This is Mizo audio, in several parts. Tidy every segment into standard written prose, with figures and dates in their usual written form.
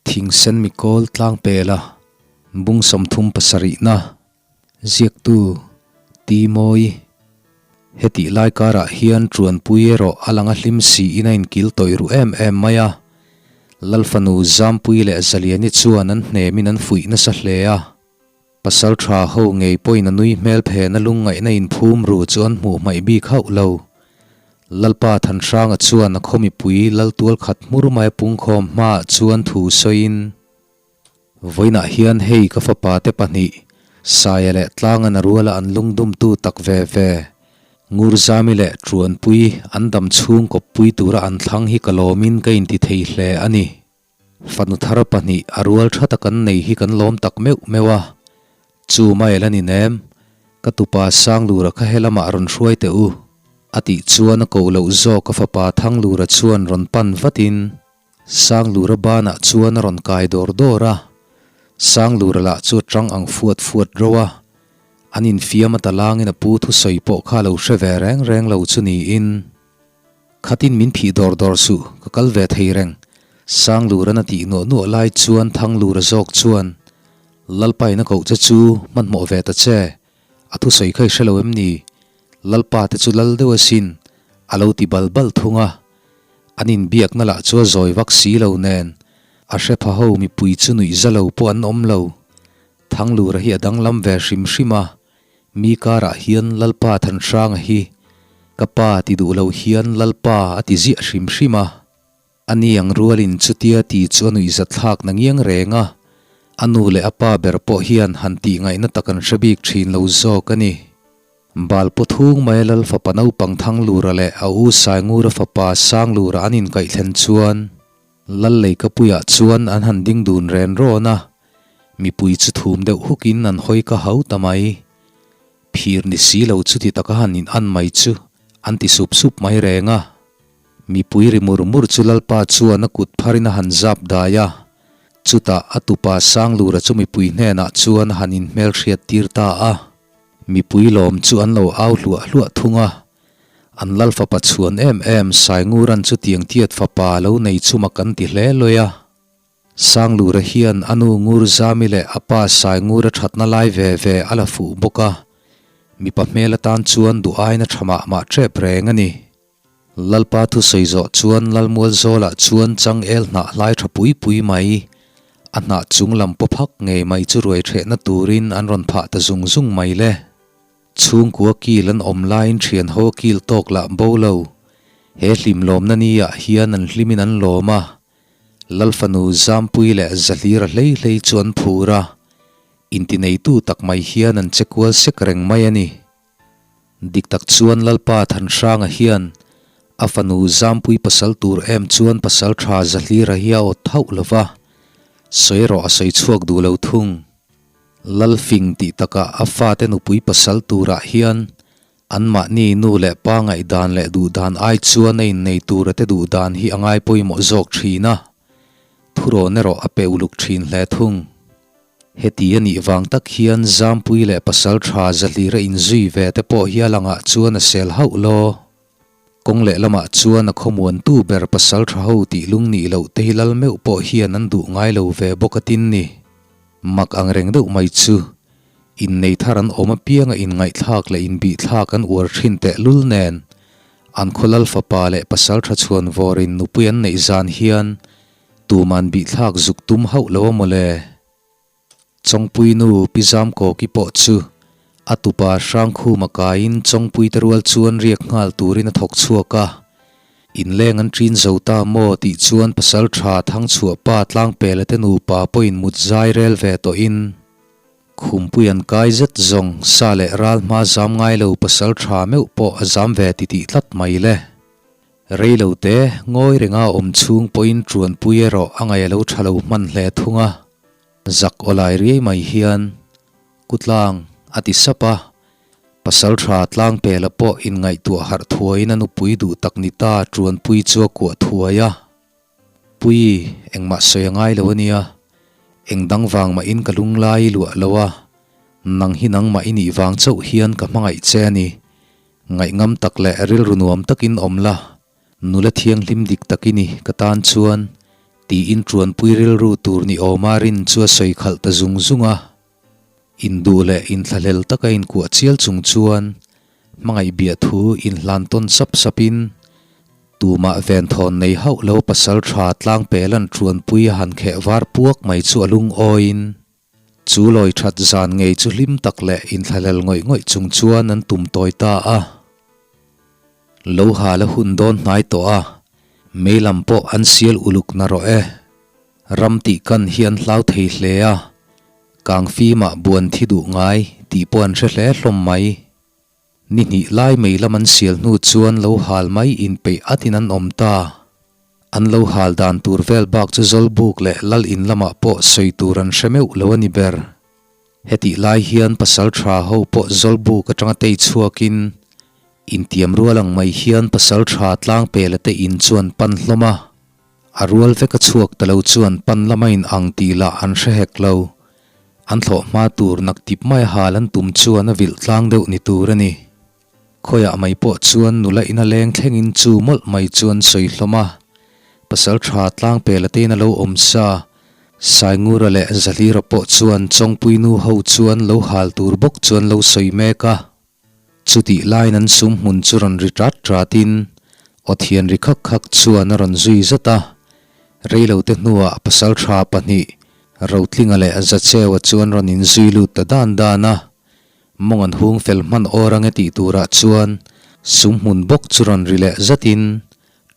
Thingsen mikawl tlangpela bung 37na ziaktu Ti Mawi. Hetih lai karah hian Ṭuanpui erawh a lang a hlim siin a inkil tawih ru em em mai a. Lalfanu Zampui leh Zaliani chuan an hnemin an fuih nasa hle a. Pasal tha ho ngei pawhin a nui hmel phena lungngaihna inphum ru chu an hmuh hmaih bik hauh lo. Lalpa Thanhranga chuan a khaw mipui Laltual khat hmur mai a pungkhawm hmaah chuan thu sawiin, Vawiinah hian hei ka fapa te pahnih, Saia leh Tlangan a ruala an lungdumtu tak ve ve, Ngurzami leh Truanpui an dam chhung kawppui tura an thlang hi ka lawmin ka inti thei hle a ni. Fanu thar pahnih a rual tha tak an nei hi kan lawm tak meuh meuh a, chu mai la ni nem, ka tupa Sanglura kha helamah rawn hruai teh u, a tih chuan a koh loh zawk a fapa Thanglura chuan rawn pan vatin Sanglura banah chuan a rawn kai dawr dawr a, Sanglura lah chu a tang ang fuat fuat ro a, an infiam a talangin a pu thusawi pawh kha a lo hre ve reng reng lo chu niin. Khatin min phih dawr dawr suh, ka kal ve thei reng. Sanglur an a tih nuah nuah lai chuan Thanglura zawk chuan, Lalpa in a koh che chu hmanhmawh ve ta che, a thusawi kha i hre lo em ni? Lalpa te chu lal deuh asin, a lo ti bal bal thung a. An inbiakna lah chu a zawi vak si lo nen, a hre pha ho mipui chu nuih za lo pawh an awm lo. Thanglura hi a danglam ve hrim hrim a, Mi karah hian Lalpa Thanhranga hi ka pa ti duh lo hian Lalpa a ti ziah hrim hrim a. A ni ang rualin chutia ti chu a nuihzat thlak na ngiang reng a, a nu leh a pa ber pawh hian han tih ngaihna tak an hre bik thin lo zawk a ni. Bal paw thung mai a Lal fapa naupang Thanglura leh a u Saingura fapa Sanglura an inkaihthlen chuan Lal Leikapuiah chuan an han ding dun ren rawn a, mipui chu thum deuh hukin an hawi ka hau ta mai. Phir ni si lo chuti taka han in an mai chu an ti sup sup mai reng a. Mipui ri mur mur chu Lalpa chuan a kut pharin a han zap dai a, chutah a tupa Sanglura chu mipui hnenah chuan a han inhmelhriat tir ta a. Mipui lawm chu an lo au hluah hluah thung a, An lal fapa chhuan em em Sainguran chu tiang tiat fapa lo nei chuma kan ti hle lawi a. Sanglura hian a nu Ngurzami leh a pa Saingura thatna lai ve ve a la fuh bawk a, mipa hmel atan chuan duh aina tha mah mah tep reng a ni. Lalpa thusawi zawh chuan Lalmualzawlah chuan changel hnah hlai tha pui pui mai, a hnah chung lam paw phak ngei mai chu ruai hrehna turin an rawn phah ta zung zung mai le. Chhungkua kil an awm laiin thian ho kil tawk lah bo lo. He hlimlawmna ni ah hian an hlimin an lawm a. Lalfanu Zampui leh Zahlira hlei hlei chu an phur a. Intineitu tak mai hian an che kual sek reng mai a ni. Dik tak chuan Lalpa Thanhranga hian a fanu Zampui pasal tur em chuan pasal tha Zahlira hi a awt hauh lo va. Sawi erawh a sawi chhuak duh lo thung. Lalfing tih takah a fate nupui pasal turah hian anmahni nu leh pa ngaihdan leh duhdan ai chuan a innei tura te duhdan hi a ngai pawimawh zawk thin a, thurawn erawh a pe uluk thin hle thung. Heti a nih vang tak hian Zampui leh pasal tha Zahlira inzui ve te pawh hi a langah chuan a sel hauh law. Kawng leh lamah chuan a khawmuantu ber pasal tha ho tih lung nih loh te hi lal meuh pawh hian an duh ngai lo ve bawk a tin ni. Mak ang reng deuh mai chu, innei thar an awm apianga inngaihthlak leh inbihthlak an uar thin teh lul nen, an khaw lal fapa leh pasal tha chhuan vawrin nupui an neih zan hian tuman bihthlak zuk tum hauh lo a mawle. Chawngpuinu Pi Zamkawki pawh chu a tupa Hrangkhuma kaiin Chawngpuite rual chuan riak nghal turin a thawk chhuak a. Inleng an ṭin zo ta maw tih chuan pasal ṭha Thangchhuah pa Tlangpela te nupa pawhin mut zai rel ve tawhin Khumpui an kai zet zawng sa leh ral hma zam ngai lo pasal ṭha meuh pawh a zam ve titih tlat mai le. Rei lo te ngawi renga awm chhung pawhin ṭuanpui erawh a ngaih a lo ṭha lo hman hle thung a. Zak aw lai riai mai hian Kutlang a ti sap a, pasal tha Tlangpela pawh inngaihtuah harh thuaiin a nupui duh tak ni ta Ṭuanpui chu a kuah thuai a. Pui, engmah sawi a ngai lo a nia, eng dang vang mahin ka lunglai i luah lo a, nang hi nangmah i nih vang chauh hian ka hmangaih che a ni. Ngaihngam tak leh rilru nuam takin awm la, Nula thianghlim dik tak i ni ka tan chuan. Tiin ṭuanpui rilru tur ni awma rin chu a sawi khalh ta zung zung a. Induh leh inthlahlel taka inkuah chial chung chuan hmangaih biah thu inhlan tawn sap sapin tumah venthawn nei hauh lo pasal tha tlangpelan ṭuanpui a han kheh var puak mai chu a lungawiin chu lawi that zan ngei chu hlim tak leh inthlahlel ngawih ngawih chung chuan an tum tawi ta a. Lo hal a hun dawn hnai tawh a, mei lam pawh an sial uluk na rawh e. Ram tih kan hi an hlau thei hle a, kang fimah buan thi duh ngai tih pawh an hre hle hlawm mai. Ni hnih lai mei lam an sial hnu chuan lo hal mai inpeih atin an awm ta. An lo hal dan tur vel bak chu Zawlbuk leh Lal in lamah pawh sawi tur an hre meuh lo a ni ber. Hetih lai hian pasal tha ho pawh Zawlbuk atanga tei chhuakin intiam rual ang mai hian pasal tha tlangpela te in chuan pan hlawm a, a rual veka chhuak ta lo chuan pan lama in ang tih lah an hre hek lo. An thlawh hma tur naktip mai hal an tum chuan a vilh tlang deuh ni tur a ni. Khawiah mai pawh chuan nula ina leng thlengin chu mawlh mai chuan sawi hlawm a, pasal tha tlangpela tein a lo awm sa. Saingura leh Zahlira pawh chuan Chawngpui nu ho chuan lo hal tur bawk chuan lo sawi mek a. Chutih laiin an sum hmun chu rawn ri tat tatin aw thian ri khak khak chuan a rawn zui zat a. Reilote hnuah pasal tha pahnih Rotlinga leh Zacheua chuan rawn inzui lut ta dan dan a. Mawng an hung fel hman awr ange tih turah chuan sum hmun bawk chu rawn ri leh zatin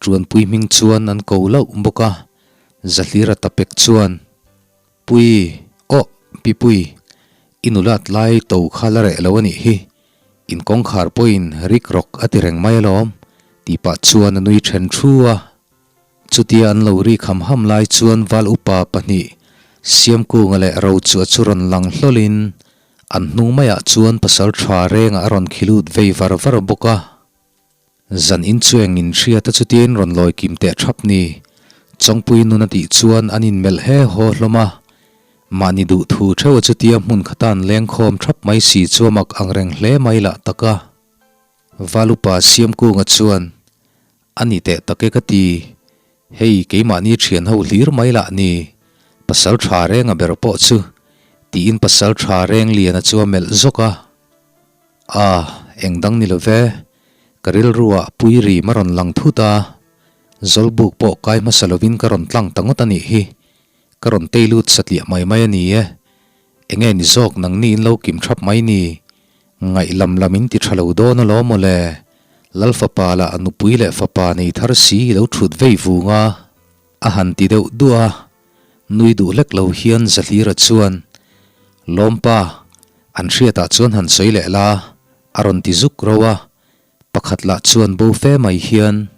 Ṭuanpui hming chuan an ko loh bawk a, Zahlira tapek chuan, Pui, aw, Pipui, i nulat lai to kha la reh lo a nih hi, in kawngkhar pawhin rik rawk a ti reng mai alawm, tih pah chuan a nui ṭhen ṭhu a. Chutia an lo rik ham ham lai chuan val upa pahnih Siamkunga leh Rochua chu rawn lang hlawlin an hnung maiah chuan pasal tha rengah a rawn khilut vei var var bawk a. Zan inchueng in hriata chutia in rawn lawi kim teh thap ni Chawngpui nun a tih chuan an inmelh he haw hlawm a. Mahni duh thu theuha chutia hmun khata an lengkhawm thap mai si chu a mak angreng hle mai lah tak a. Val upa Siamkunga chuan A ni teh tak e ka ti, hei keimahni thian ho hlir mai lah ni, pasal tha reng a ber pawh chu, tiin pasal tha reng liana chu a melh zawk a. A, eng dang ni lo ve, ka rilruah pui rim a rawn lang thut a, Zawlbuk pawh kai hmasa lovin ka rawn tlang ta ngawt a nih hi, ka rawn tei lut satliah mai mai a ni e. Enge ni zawk nangni in lo kim thap mai ni? Ngaih lam lam in ti tha lo dawn alawm maw le? Lal fapa lah a nupui leh fapa nei thar si i lo thut vei vung a, a han ti deuh duah a. Nui duh hlek lo hian Zahlira chuan, Lawmpa, an hriatah chuan han sawi leh la, a rawn ti zuk ro a. Pakhat lah chuan bo fe mai hian,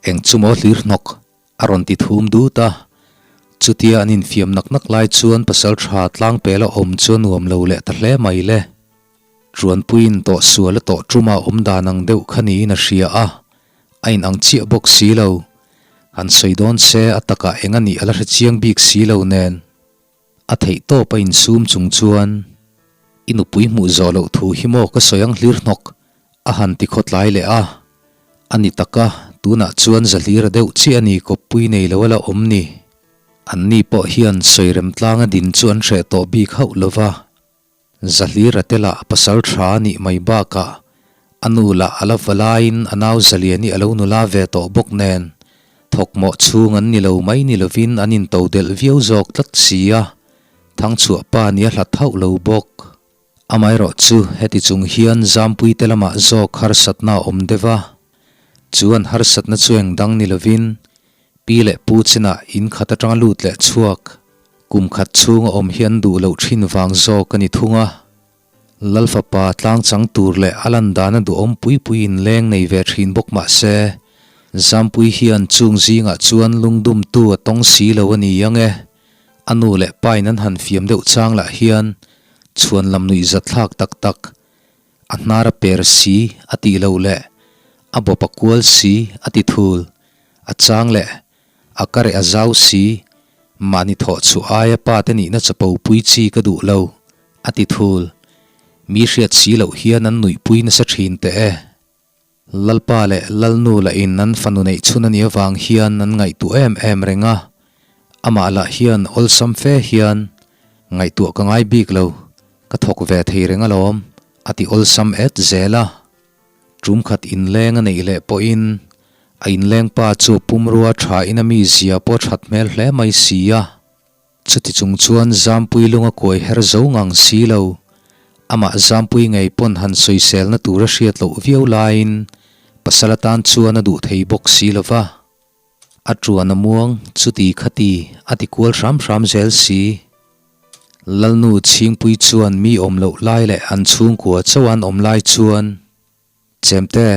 Eng chu maw hlir hnawk? A rawn ti thum dut a, chutia an infiam nak nak lai chuan pasal tha tlangpela awm chu a nuam lo leh ta hle mai le. Ṭuanpuiin tawh sual a tawh ṭuma awm dan ang deuh kha niin a hria a, a inang chiah bawk si lo. Han sawi dawn se a takah eng a nih a la hre chiang bik si lo nen. A theih tawp a insum chung chuan, I nupui hmuh zawh loh thu hi maw ka sawi ang hlir hnawk, a han ti khawtlai leh a. A ni tak a, tunah chuan Zahlira deuh chiah a ni kawppui nei lo a la awm ni. Anni pawh hian sawirem tlanga din chu an hreh tawh bik hauh lo va. Zahlira te lah pasal tha a nih mai bakah a nu lah a la va laiin a nau Zaliani a lo nula ve tawh bawk nen thawkmawh chhung an ni lo mai ni lovin an into delh viau zawk tlat si a, Thangchhuah pa nia hlat hauh lo bawk. Amaherawh chu heti chung hian Zampui te lamah zawk harsatna a awm deuh a, chu an harsatna chu eng dang ni lovin Pi leh Pu chinah in khat atanga lut leh chhuak kum khat chhunga awm hi an duh loh thin vang zawk a ni thung a. Lal fapa tlang chang tur leh a lan dana duhawm pui pui in leng nei ve thin bawk mah se, Zampui hian chung zingah chuan lungdumtu a tawng si lo a ni ang e. A nu leh pain an han fiam deuh chang lah hian chhuan lam nuih zatthlak tak tak A hnar a per si a tih loh leh a bawp a kual si a ti thul, a chang leh a ka reh a zau si, mahni thawh chhuah aia pa te nihna chapo pui chi ka duh lo a ti thul. Mi hriat si loh hian an nuihpui nasa thin teh e. Lalpa leh Lalnu lah in an fanu neih chhun a nih avang hian an ngaihtuah em em reng a. Amah lah hian awlsam fe hian ngaihtuah ka ngai bik lo, ka thawk ve thei reng alawm, a ti awlsam et zel a. Tum khat inleng a neih leh pawhin a inleng pa chu pumrua tha in a mizia pawh that hmel hle mai si a. Chuti chung chuan Zampui lung a kuai her zo ngang si lo. Amah Zampui ngei pawn han sawiselna tur a hriat loh viau laiin pasal atan chuan a duh thei bawk si lo va. A tuan a muang, chuti khati a ti kual hram hram zel si. Lalnu Chhingpui chuan mi awm loh lai leh an chhungkua chauh an awm lai chuan, Chemte,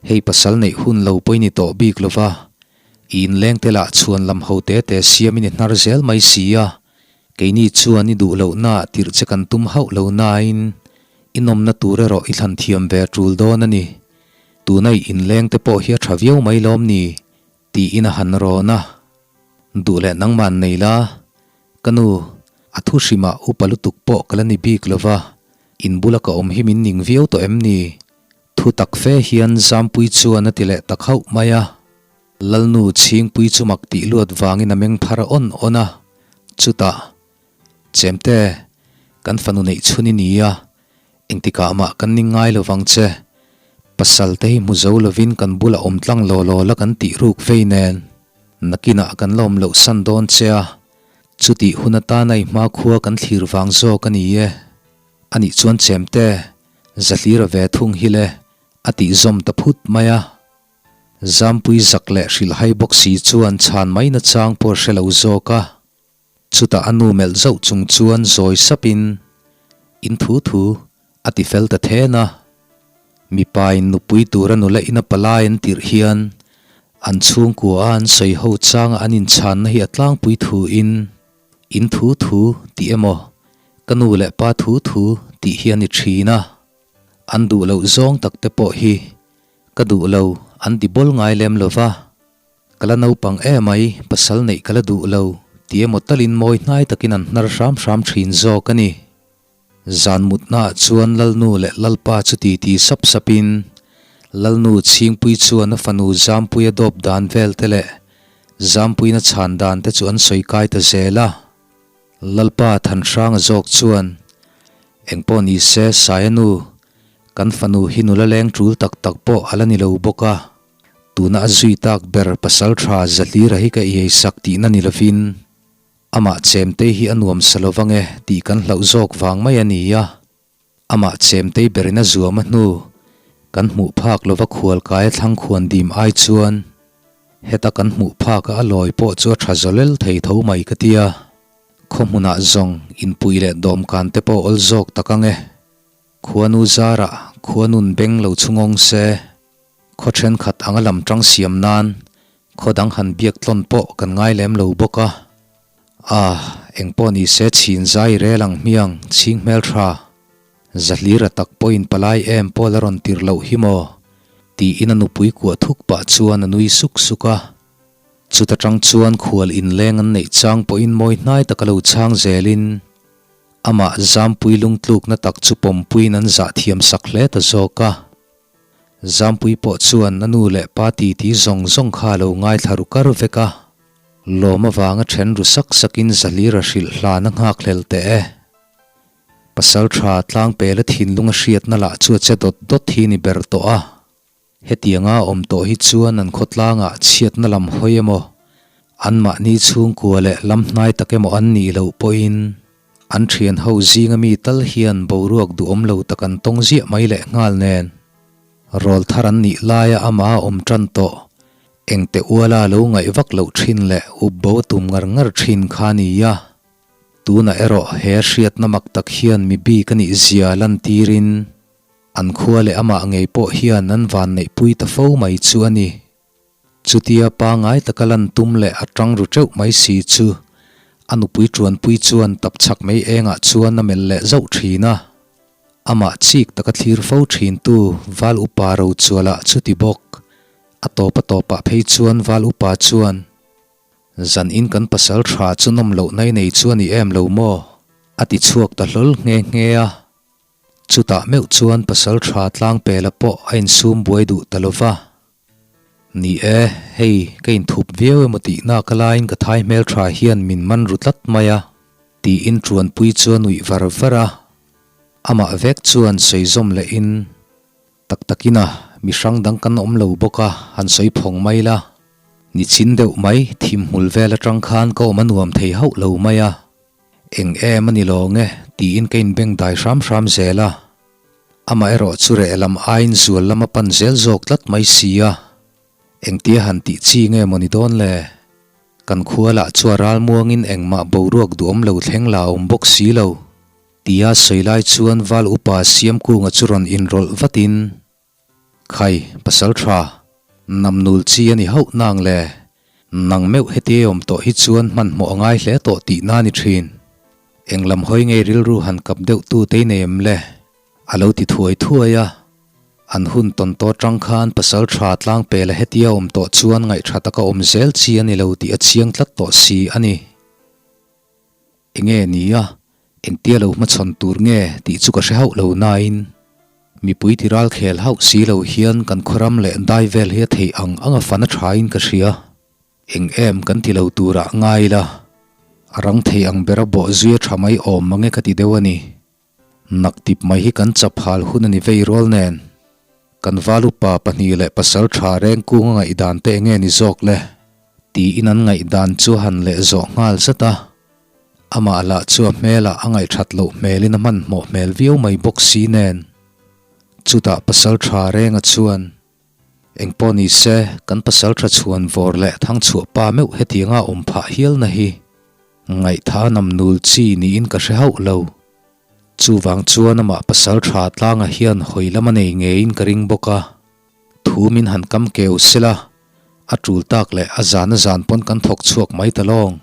hei pasal neih hun lo pawh i ni tawh bik lo va, i inleng te lah chhuan lam ho te te siamin i hnar zel mai si a, keini chuan i duh lohnaah tirh che kan tum hauh lo nain i nawmna tur erawh i thlan thiam ve tul dawn a ni. Tuna i inleng te pawh hi a tha viau mai lawm ni? tiin a han rawn a. Duh leh nangmah nei la, ka nu, a thu hrimah upa lutuk pawh ka la ni bik lo va, in bula ka awm hi min ning viau tawh em ni? Thu tak fe hian Zampui chuan a ti leh ta khauh mai a. Lalnu Chhingpui chu mak tih luat vangin a meng phar awn awn a, chutah, Chemte, kan fanu neih chhun i ni a, Engtikah mah kan ning ngai lo vang che. Pasal te hi hmu zo lovin kan bulah awm tlang law law la kan tih ruk vei nen. Nakinah kan la awm loh san dawn che a, chutih hun atana i hmakhua kan thlir vang zawk a ni e. Anih chuan chemte, Zahlira ve thung hi le, a tih zawm ta phut mai a. Zampui zak leh hrilhhai bawk si chuan chhan mai nachang pawh a hre lo zawk a. Chutah a nu melh zauh chung chuan zawi sapin, In thu thu, a ti fel ta then a. Mipain nupui tura nula ina palai an tirh hian an chhungkua a an sawi ho changa an inchhanna hi a tlangpui thuin, In thu thu tih emaw, ka nu leh pa thu thu tih hi a ni thin a. An duh loh zawng tak te pawh hi ka duh lo an ti bawl ngai lem lo va. Ka la naupang emai, pasal neih ka la duh lo, ti emaw talin mawi hnai takin an hnar hram hram thin zawk a ni. Zan mutnaah chuan Lalnu leh Lalpa chu titi sap sapin, Lalnu Chhingpui chuan a fanu Zampuia dawp dan vel te leh Zampuina chhan dan te chu an sawi kai ta zel a. Lalpa Thanhranga zawk chuan, Engpawh ni se, Saia nu, kan fanu hi nula leng tul tak tak pawh a la ni lo bawk a. Tuna a zui tak ber pasal tha Zahlira hi ka iei sak tihna ni lovin amah chemtei hi a nuam sa lo vang e tih kan hlauh zawk vang mai a ni a. Amah chemtei berin a zuam a hnu kan hmuh phak lova khual kaia thlang khuan dim ai chuan heta kan hmuh phaka a lawi pawh chu a tha zawlel thei tho mai ka tia. Khaw hmunah zawng inpui leh dawmkan te pawh awl zawk tak ang e. Khuanu zarah khuanun beng lo chhungawng se. Khaw thenkhat anga lam tang siam nan khaw dang han biak tlawn pawh kan ngai lem lo bawk a. Ah, eng pawh ni se chhin zai rel ang hmiang chhing hmel tha. Zahlira tak pawhin palai em pawh la rawn tirh loh hi maw? Tiin a nupui kuah thuk pah chuan a nui suk suk a. Chuta tang chuan khual inleng an neih chang pawhin mawi hnai taka lo chhang zelin amah Zampui lungtlukna tak chu pawmpuiin an zah thiam sak hle ta zawk a. Zampui pawh chuan a nu leh pa titi zawng zawng kha a lo ngaithla ru kar vek a, lawm avanga then ru sak sakin Zahlira hrilh hlan a nghakhlel teh e. Pasal tha tlangpela thinlung a hriatna lah chu a che dawt dawt hi ni ber tawh a, hetianga awm tawh hi chuan an khawtlangah chhiatna lam hawi emaw, anmahni chhungkua leh lam hnai tak emaw an nih loh pawhin An thian ho zinga mi tal hian boruak duhawm lo tak an tawng ziah mai leh nghal nen. Rawl thar an nih laia amah a awm tan tawh. Engte uala lo ngaih vak loh thin leh up bo a tum ngar ngar thin kha a ni a. Tunah erawh he hriatna mak tak hian mi bik a nih zia lantirin an khua leh amah ngei pawh hian an vanneihpui ta fo mai chu a ni. Chutia pangai taka lan tum leh a tang ru teuh mai si chu a nupui tuanpui chuan tapchhak mei engah chuan a melh leh zauh thin a. Amah chik taka thlir fo thintu Val Upa Rochuala chuti bawk. A tawp a tawpah phei chuan Val Upa chuan, Zan in kan pasal tha chu nawm loh nai nei chu a ni em lo maw? a ti chhuak ta hlawl nghe nghe a. Chutah meuh chuan pasal tha Tlangpela pawh a insum buai duh ta lo va. Ni e, hei, ka inthup viau emaw tih nak alaiin ka thai hmeltha hian min man ru tlat mai a, tiin Ṭuanpui chu a nuih var var a. Amah vek chuan sawi zawm lehin, Tak takin a, mi hrang dang kan awm lo bawk a, han sawi phawng mai la. Ni chin deuh mai, thim hmul vel aṭang khan ka awm a nuam thei hauh lo mai a. Eng em a ni lawng e, tiin ka inbeng dai hram hram zel a. Amaherawh chu reh lam aiin zual lam a pan zel zawk tlat mai si a. Engtia han tih chi nge maw ni dawn le? Kan khua lah chu a ralmuangin engmah boruak duhawm lo thleng la a awm bawk si lo. Tia sawi lai chuan Val Upa Siamkunga chu rawn inrawlh vatin, Khai, pasal tha, namnul chi a ni hauh nang le. Nang meuh heti awm tawh hi chuan hmanhmawh a ngai hle tawh tihna a ni thin. Eng lam hawi ngei rilru han kap deuh tu te i nei em le? A lo ti thuai thuai a. An hun tawn tawh atang khan pasal tha tlang pela hetia awm tawh chuan ngaihṭha taka awm zel chi a ni lo tih a chiang tlat tawh si a ni. Enge ni a, engtia lo hmachhawn tur nge tih chu ka hre hauh lo nain mipui ti ral khel hauh si lo hian kan khawram leh dai vel hi a theih ang ang a fan a thain ka hria. Eng em kan ti lo turah ngai ila, a rang thei ang bera bawh zui a tha mai awm mange ka ti deuh a ni. Naktip mai hi kan chaphal hun a ni vei rual nen, kan valupa pahnih leh pasal tha reng kung a ngaihdan te enge ni zawk le? Tiin an ngaihdan chu a han leh zawh nghal zat a. Amah lah chu a hmelah a ngaihthat loh hmelin a hmanhmawh hmel viau mai bawk si nen. Chutah pasal tha renga chuan, Engpawh ni se, kan pasal tha chhuan vawr leh thangchhuah pa meuh hetianga awm phah hialna hi Ngaihtha namnul chi niin ka hre hauh lo. Chuvang chuan amah pasal tha tlanga hian hawi lam a nei ngeiin ka ring bawk a. Thu min han kam keu sela, a tul tak leh a zan a zan pawn kan thawk chhuak mai ta lawng.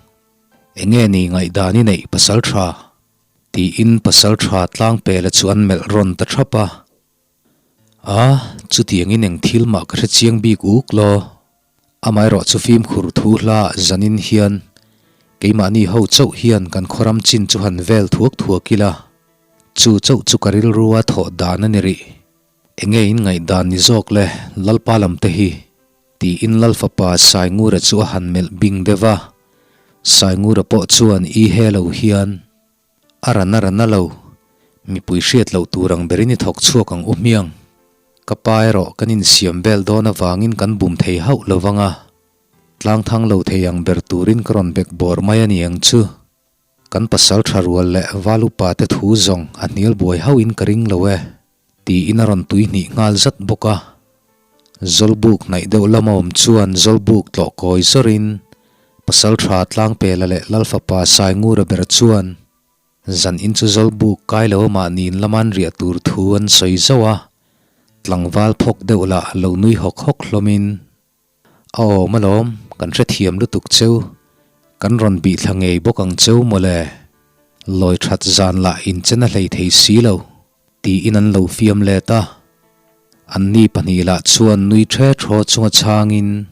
Enge ni ngaihdan i neih pasal tha? Tiin pasal tha tlang pela chu an melh rawn ta thap a. A, chutiangin eng thil mah ka hre chiang bik uk law. Amaherawh chu fimkhur thu hla zanin hian keimahni ho chauh hian kan khawram chin chu han vel thuak thuak ila, chu chauh chu ka rilrua thawh dan a ni rih. Enge in ngaihdan ni zawk le Lalpa lam te hi? Tiin Lalfapa Saingura chu a han melh bing deuh va. Saingura pawh chuan i he lo hian. A ran a ran a lo, mipui hriat loh tur ang berin i thawk chhuak ang u hmiang. Ka pa erawh kan insiam vel dawn avangin kan bum thei hauh lo vang a, tlang thang lo thei ang ber turin ka rawn bek bawr mai a ni ang chu. Kan pasal tha rual leh val upa te thu zawng a hnial buai hauhin ka ring lo e, tiin a rawn tui hnih nghal zat bawk a. Zawlbuk hnaih deuh lama awm chuan Zawlbuk tlawh kawi zawrin Pasalṭha Tlangpela leh Lalfapa Saingura ber chuan zan in chu Zawlbuk kai lo mahniin lama an riah tur thu an sawi zauh a, tlangval phawk deuh lah lo nui hawk hawk hlawmin, A awm alawm, kan hrethiam lutuk cheu, kan rawn bihthla ngei bawk ang cheu mawle, lawi ṭhat zan lah inchen a hlei thei si lo. Tiin an lo fiam let a. Anni pahnih lah chuan nui ṭhe ṭhaw chunga chhangin,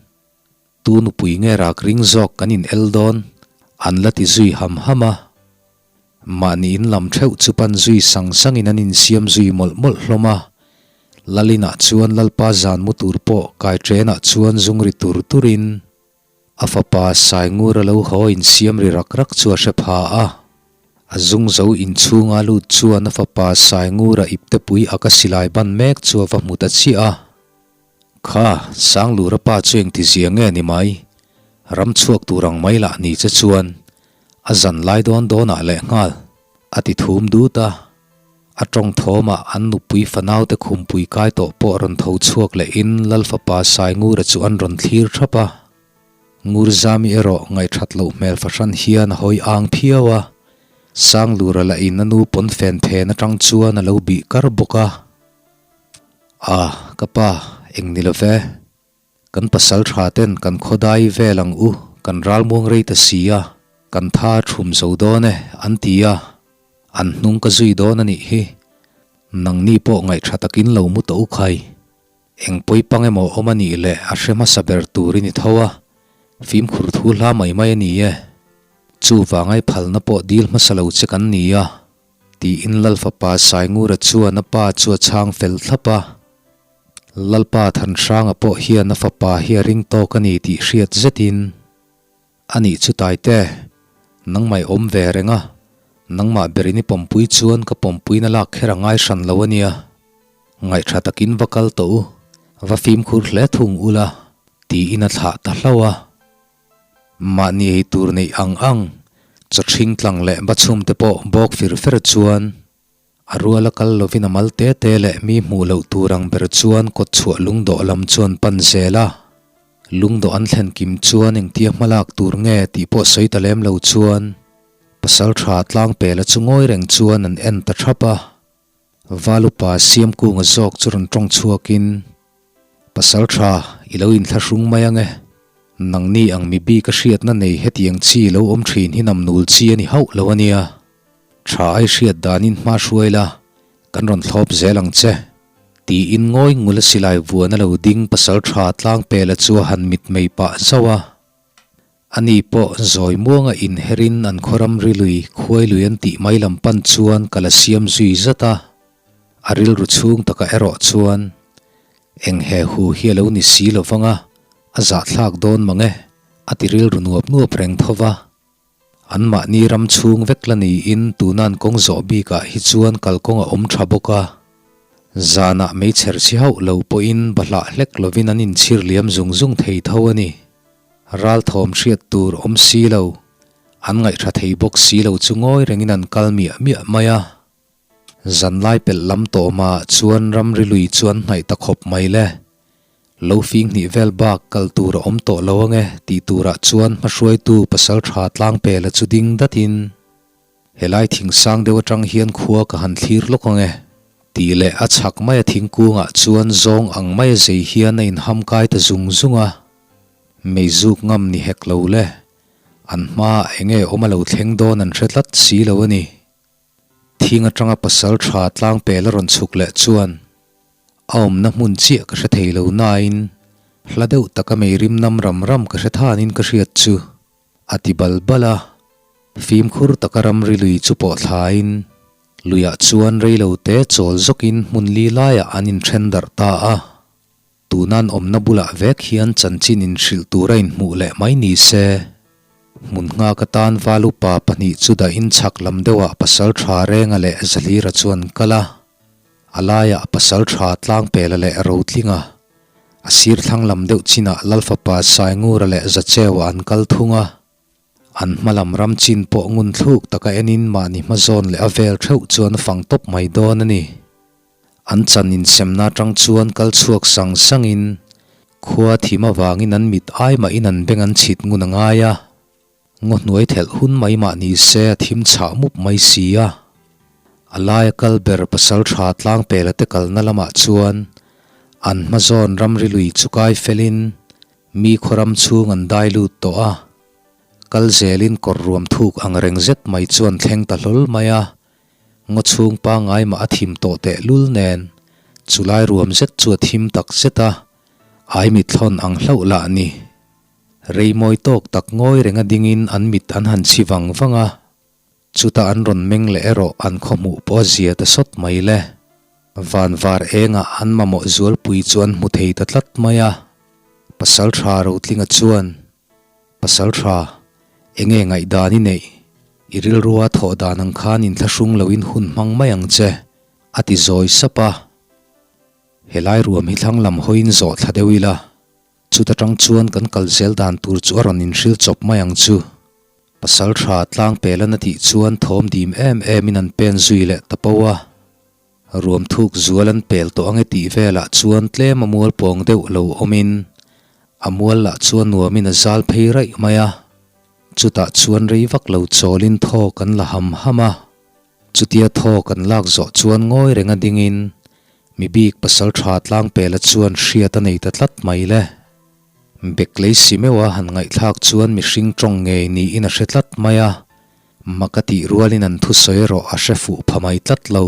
Tu nupui nge rak ring zawk kan in el dawn? an la ti zui ham ham a. Mahni in lam ṭheuh chu pan zui sang sangin an insiam zui mawlh mawlh hlawm a. Lalinah chuan Lalpa zan mu tur pawh kai ṭenah chuan zung ri tur turin A fapa Saingura lo haw insiam ri rak rak chu a hre pha a. A zung zo inchhunga lut chuan a fapa Saingura iptepui a ka silai ban mek chu a va hmu ta chiah a. Kha, Sanglura pa chu engtizia nge ni mai? Ram chhuak tur ang mai lah ni che chuan a zan lai dawn dawnah lehnghal a ti thum dut a. A tawng thawmah an nupui fanaute khumpui kai tawh pawh rawn tho chhuak lehin Lal fapa Saingura chu an rawn thlir thap a. Ngurzami erawh ngaihthat loh hmel fahran hian a hawi ang phiau a, Sanglura lahin a nu pawnfen phen atang chuan a lo bih kar bawk a. A, ka pa, eng ni lo ve. Kan pasal tha ten kan khawdai vel ang u, kan ralmuang rei ta si a, kan tha thum zo dawn e, an ti a. An hnung ka zui dawn a nih hi. Nangni pawh ngaihṭha takin lo mu tawh u khai. Eng pawi pang emaw awm a nih leh a hre hmasa ber turin i tho a, fimkhur thu hla mai mai a ni e. Chuvangai phalna pawh dil hmasa lo che kan ni a, tiin Lalfapa Saingura chuan a pa chu a chhang fel thlap a. Lalpa Thanhranga pawh hian a fapa hi a ring tawk a ni tih hriat zetin, A nih chu Taite, nangmah i awm ve reng a, nangmah berin i pawmpui chuan ka pawmpuina lak kher a ngai hran lo a nia. Ngaihṭha takin va kal tawh u, va fimkhur hle thung ula, tiin a thlah ta hlauh a. Mahni ei tur neih ang ang, chawṭhing tlang leh bachhum te pawh bawk fir fer chuan a ruala kal lovin a mal te te leh mi hmuh loh tur ang ber chuan kawt chhuah lungdawh lam chuan pan zel a. Lungdawh an thlen kim chuan engtia hmalak tur nge tih pawh sawi ta lem lo chuan Pasalṭha Tlangpela chu ngawi reng chuan an en ta ṭhap a. Valupa Siamkunga zawk chu rawn tawng chhuakin, Pasal tha, i lo inthlahrung mai ang e. Nangni ang mi bik a hriatna nei hetiang chi lo awm thin hi namnul chi a ni hauh lo a nia. Tha ai hriat danin hma hruai la, kan rawn thlawp zel ang che. Tiin ngawi ngula silai vuan a lo ding pasal tha tlangpela chu a han mitmei pah zauh a. Ani pawh zawi muanga inherin an khaw ramri lui khuai lui an tih mai lam pan chuan ka la siam zui zat a, a rilru chhung takah erawh chuan eng he hu hi a lo ni si lo vang a, a zahthlak dawn mang e, a ti rilru nuap nuap reng tho va. Anmahni ram chhung vek la niin tuna an kawng zawh bikah hi chuan kalkawng a awm tha bawk a, zanah meichher si hauh lo pawhin bahlah hlek lovin an inchhir liam zung zung thei tho a ni. Ralthawm hriat tur awm si lo, an ngaihṭha thei bawk si lo chu ngawi rengin an kal miah miah mai a. Zanlai pelh lam tawmah chuan ramri lui chu an hnaih ta khawp mai le. Lo fing hnih vel bak kal tur a awm tawh lo ange tih turah chuan hmahruaitu pasalṭha tlangpela chu ding datin, Helai thing sang deuh atang hian khua ka han thlir lawk ang e, tih leh a chhak maia thingkungah chuan zawng ang maia zei hian a inham kai ta zung zung a. Meizuk ngam ni hek lo le, an hmaah eng nge awm a lo thleng dawn an hre tlat si lo a ni. Thing atanga pasal tha tlangpel a rawn chhuk leh chuan a awmna hmun chiah ka hre thei lo nain hla deuh taka meirim nam ram ram ka hre thanin ka hriat chu. A ti bal bal a, fimkhur taka ramri lui chu pawh thlain luiah chuan reilo te chawl zawkin hmun li laiah an inthen darh ta a. Tunan awmna bulah vek hian chanchin inhrilh tura inhmuh leh mai ni se. Hmun nghak atan Valupa pahnih chu dahin chhak lam deuhah Pasal Tha Renga leh Zahlira chu an kal a, a laiah Pasal Tha Tlangpela leh Rotlinga, A sir thlang lam deuh chinah Lalfapa Saingura leh Zacheua an kal thung a. An hma lam ram chin pawh ngun thluk taka enin mahni hma zawn leh a vel theuh chuan a fang tawp mai dawn a ni. An chan insemna atang chuan kal chhuak sang sangin khua thim avangin an mit ai mahin an beng an chhit ngun a ngai a. Ngaw hnuai thelh hun mai mah ni se a thim chhah mup mai si a. A laia kal ber pasal tha tlangpela te kalna lamah chuan an hma zawn ramri lui chu kai felin mi khaw ram chhung an dai lut tawh a. Kal zelin kawr ruam thuk ang reng zet mai chuan thleng ta hlawl mai a. Ngaw chhung pangngai mah a thim tawh tehlul nen chulai ruam zet chu a thim tak zet a, ai mithlawn ang hlauh lah ni. Rei mawi tawk tak ngawi renga dingin an mit an han chhi vang vang a, chutah an rawn meng leh erawh an khaw hmuh pawh a zia ta sawt mai le. Van var engah an mamawh zualpui chu an hmu thei ta tlat mai a. Pasal tha Rotlinga chuan, Pasal tha, enge ngaihdan i neih? I rilrua thawh dan ang khan inthlahrung loin hun hmang mai ang che, a ti zawi sap a. Helai ruam hi thlang lam hawiin zawh thla deuh ila. Chuta tang chuan kan kal zel dan tur chu a rawn inhril chawp mai ang chu. Pasal tha tlang pelan a tih chuan thawm dim em em in an pen zui leh ta po a. Ruam thuk zual an pel tawh ange tih velah chuan tlem a mual pawng deuh lo awm in a mual lah chuan nuam in a zal phei raih mai a. Chutah chuan rei vak lo chawl in thaw kan la ham ham a. Chutia thaw kan lak zawh chuan ngawi reng a ding in Mi bik pasal tha tlangpela chuan hriat a nei ta tlat mai le. Beklei si meuha han ngaihthlak chuan mihring tawng ngei niin a hre tlat mai a, mak a tih rualin an thusawi erawh a hre fuh pha mai tlat lo.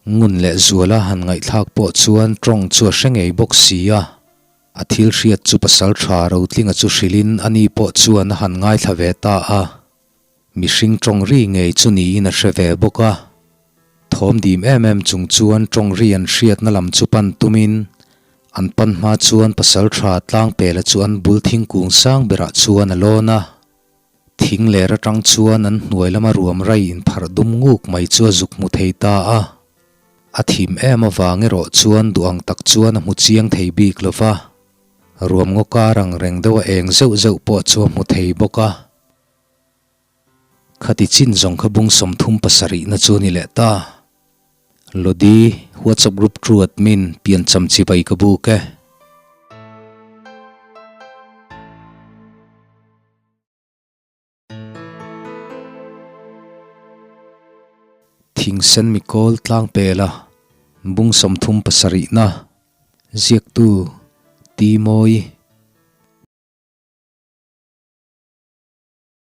Ngun leh zuala han ngaihthlak pawh chuan tawng chu a hre ngei bawk si a, a thil hriat chu pasal tha Rotlinga chu hrilhin ani pawh chuan a han ngaithla ve ta a. Mihring tawng ri ngei chu niin a hre ve bawk a. Thawm dim em em chung chuan tawng ri an hriatna lam chu pan tumin. An pan hma chuan pasalṭha Tlangpela chu an bul thingkung sang berah chuan a lawn a. Thing ler atang chuan an hnuai lama ruam rai inpharh dum nguk mai chu a zuk hmu thei ta a. A thim em avang erawh chuan duh ang tak chuan a hmu chiang thei bik lo va. Ruam ngaw kar ang reng deuh a eng zeuh zeuh pawh chu a hmu thei bawk a. Khati chin zawng kha bung 37 na chu a ni leh ta. Lodi, WhatsApp group true admin, piancham chibai ka buk e. Thingsen mikawl tlangpela bung 37 na ziaktu Ti Mawi.